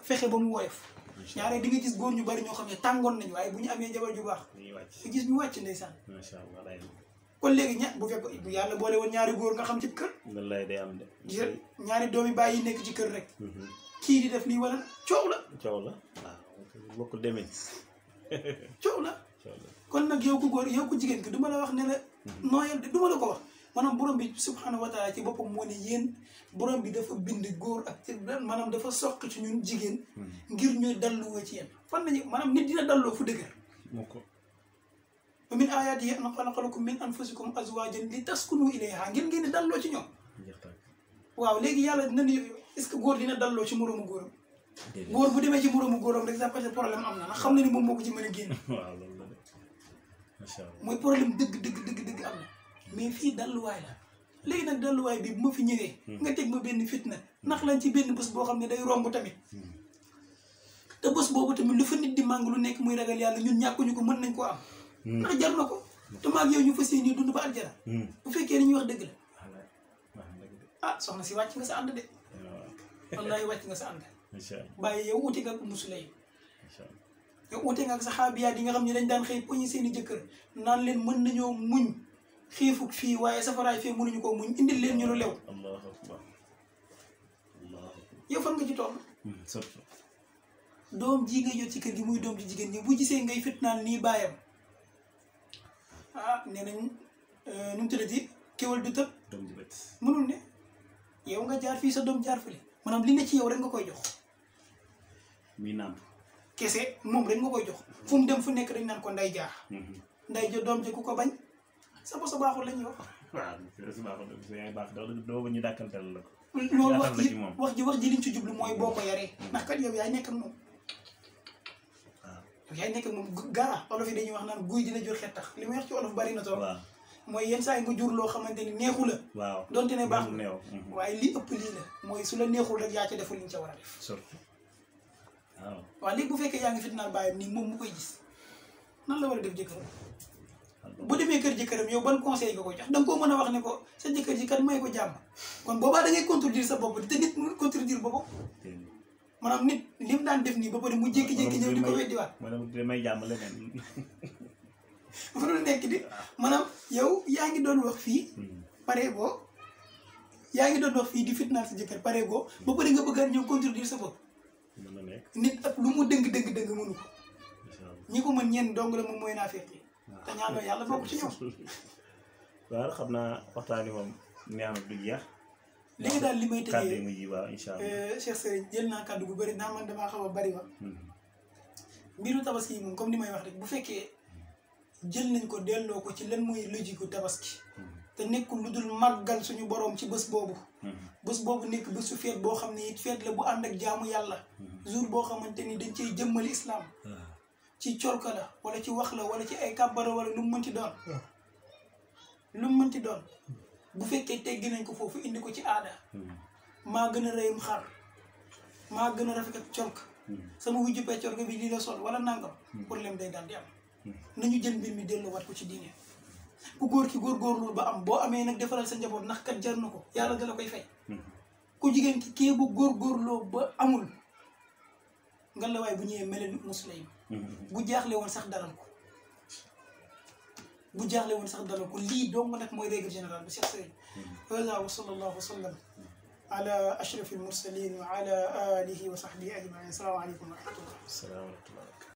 fexe ba mu woyof ñaare di nga gis góor ñu bari ñoo xam ne tàngoon nañu waaye bu ñu amee jabar ju baax nga gis ñu wàcc ndeysaan macha allah kon léegi bu fekk bu yàlla boole woon ñaari góor nga xam ci kër wallaay day am de ñaari doomi bàyyi yi nekk ci kër rek kii di def lii wala coow la waaw bokkul demee coow la kon nag yow ku góor yow ku jigéen ki du ma la wax ne la nooyal de du ma la ko wax maanaam borom bi subhanahu wa taala ci boppam moo ne yéen borom bi dafa bind góor ak maanaam dafa soq ci ñun jigéen ngir ñuy dalluwoo ci yéen fan nañu maanaam nit dina dalloo fu dëgër wa min ayaatihi an xalaqa lakum min anfusikum azwaajan li taskunu ilayha ngir ngeen di dalloo ci ñoom waaw léegi yàlla dina ni est-ce que góor dina dalloo ci moroomu góoram góor bu demee ci moroomu góoram rek ça peut être problème am na ndax xam na ni moom moo ko ci mën a génn waaw loolu la de macha allah mooy problème dëgg am na mais fii dalluwaay la léegi nag dalluwaay bi bu ma fi ñëwee nga teg ma benn fitna ndax lañ ci benn bés boo xam ne day romb tamit te bés boobu tamit lu fa nit di màng lu nekk muy ragal yàlla ñun ñàkkuñu ko mën nañ koo am ndax jar na ko te maag yow ñu fas yéene dund ba aljana bu fekkee ni ñuy wax dëgg la ah soxna si wàcc nga sa ànd de wallahi wàcc nga sa ànd bàyyi yow uute nga ak musulay yow uute nga ak saxaabiyaat yi nga xam ne dañ daan xëy poñi seen i jëkkër naan leen mën nañoo muñ xiifuk fii waaye safaraay fii mënuñu koo muñ indil leen ñu lu lew yow fan nga ci toll doom ji nga jot ci kër gi muy doom ji jigéen ñi bu gisee ngay fitnaan nii bàyyam ah nee nañ nu mu tuddati kéwal du tëb mënul ne yow nga jaar fii sa doom jaar fële maanaam li ne ci yow rek nga koy jox mi nàmp kese moom rek nga koy jox fu mu dem fu nekk dañ naan ko nday jaar nday jo doom ji ku ko bañ sa bosa baaxul la ñuy wax waaw baax doo ba ñu dàkkantal la ko loolu wax ji liñ ci jublu mooy boo ko yaree ndax kat yow yaay nekk ak moom yow yaay nekk ak moom gaa olof yi dañuy wax naan guy dina jur xettax li may wax ci olof bari na trop mooy yenn saa yi nga jur loo xamante ni neexu la waaw donte ne baax waaye li ëpp lii la mooy su la neexul rek yaa ca deful li nga ca war a def waaw léegi bu fekkee yaa ngi fitnaal bàyyam nii moom mu koy gis nan la war a def jëkkëram bu demee kër jëkkëram yow ban conseil nga ko jox da nga koo mën a wax ne ko sa jëkkër ji kat may ko jàmm kon boobaa da ngay contredire sa bopp te nit mu contredire boppam maanaam nit li mu daan def nii ba pare mu jékki-jékki ñëw di ko weddiwaat may jàmm leneen mënul nekk di maanaam yow yaa ngi doon wax fii pare boo yaa ngi doon wax fii di fitnaal sa jëkkër pare boo ba pare nga bëggaat ñëw contredire sa bopp nit ak lu mu dëng mënu ko ñi ko mën ñenn dong la moom mooy naa fekk te ñaanoo yàlla bokk ci ñoom waaw xam naa waxtaan wi moom neex na du jeex léegi daal li may tëjee kàddu yi mujj waaw incha allah Cheikh Serigne jël naa kàddu gu bëri ndax man damaa xaw a bëri wax mbiru tabaski yi moom comme ni may wax rek bu fekkee jël nañ ko delloo ko ci lan mooy logique tabaski te nekkul lu dul màggal suñu borom ci bés boobu nekk bésu feet boo xam ne it feet la bu ànd ak jaamu yàlla jour boo xamante ni dañ cey jëmmali islam ci corka la wala ci wax la wala ci ay kàbbara wala lu mu mënti doon bu fekkee teggi nañ ko foofu indi ko ci aada maa gën a rëyum xar maa gën a rafet ak corka sama wujju pee corka bi lii la sol wala nangam problème day daal di am nañu jël mbir mi delloowaat ko ci diine ku góor ki góorgóorlu ba am boo amee nag defaral sa njaboot ndax kat jar na ko yàlla da la koy fay ku jigéen ki kii bu góorgóorloo ba amul nga la waay bu ñëwee melal muslim bu jaaxle woon sax dalal ko lii dong nag mooy règle générale bi Cheikh Serigne hada wa sallallahu wa sallam ala ashrafil mursalin wa ala alihi wa sahbihi ajmain salaamaaleykum wa rahmatullah